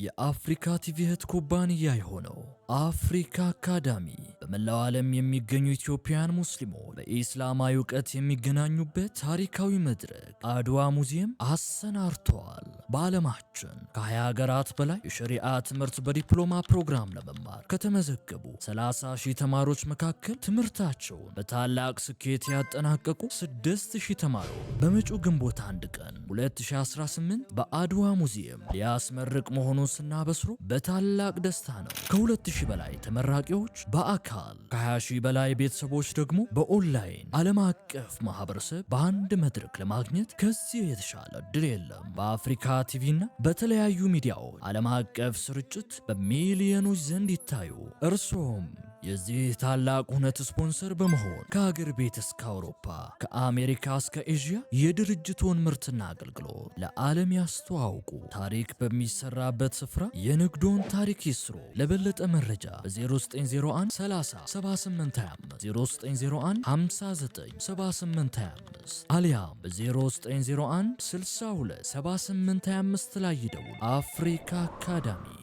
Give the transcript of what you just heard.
የአፍሪካ ቲቪ እህት ኩባንያ የሆነው አፍሪካ አካዳሚ በመላው ዓለም የሚገኙ ኢትዮጵያውያን ሙስሊሞች በኢስላማዊ እውቀት የሚገናኙበት ታሪካዊ መድረክ አድዋ ሙዚየም አሰናድተዋል። በዓለማችን ከ20 ሀገራት በላይ የሸሪዓ ትምህርት በዲፕሎማ ፕሮግራም ለመማር ከተመዘገቡ 30 ሺህ ተማሪዎች መካከል ትምህርታቸውን በታላቅ ስኬት ያጠናቀቁ 6 ሺህ ተማሪዎች በመጪው ግንቦት 1 ቀን 2018 በአድዋ ሙዚየም ሊያስመርቅ መሆኑን ስናበስሮ በታላቅ ደስታ ነው። ከ2000 በላይ ተመራቂዎች በአካል፣ ከ20 ሺህ በላይ ቤተሰቦች ደግሞ በኦንላይን ዓለም አቀፍ ማህበረሰብ በአንድ መድረክ ለማግኘት ከዚህ የተሻለ እድል የለም። በአፍሪካ ቲቪና በተለያዩ ሚዲያዎች ዓለም አቀፍ ስርጭት በሚሊዮኖች ዘንድ ይታዩ። እርሶም የዚህ ታላቅ ሁነት ስፖንሰር በመሆን ከሀገር ቤት እስከ አውሮፓ፣ ከአሜሪካ እስከ ኤዥያ የድርጅቱን ምርትና አገልግሎት ለዓለም ያስተዋውቁ። ታሪክ በሚሰራበት ስፍራ የንግዶን ታሪክ ይስሩ። ለበለጠ መረጃ በ0901 30 7825፣ 0901 59 7825 አሊያም በ0901 62 7825 ላይ ይደውሉ። አፍሪካ አካዳሚ።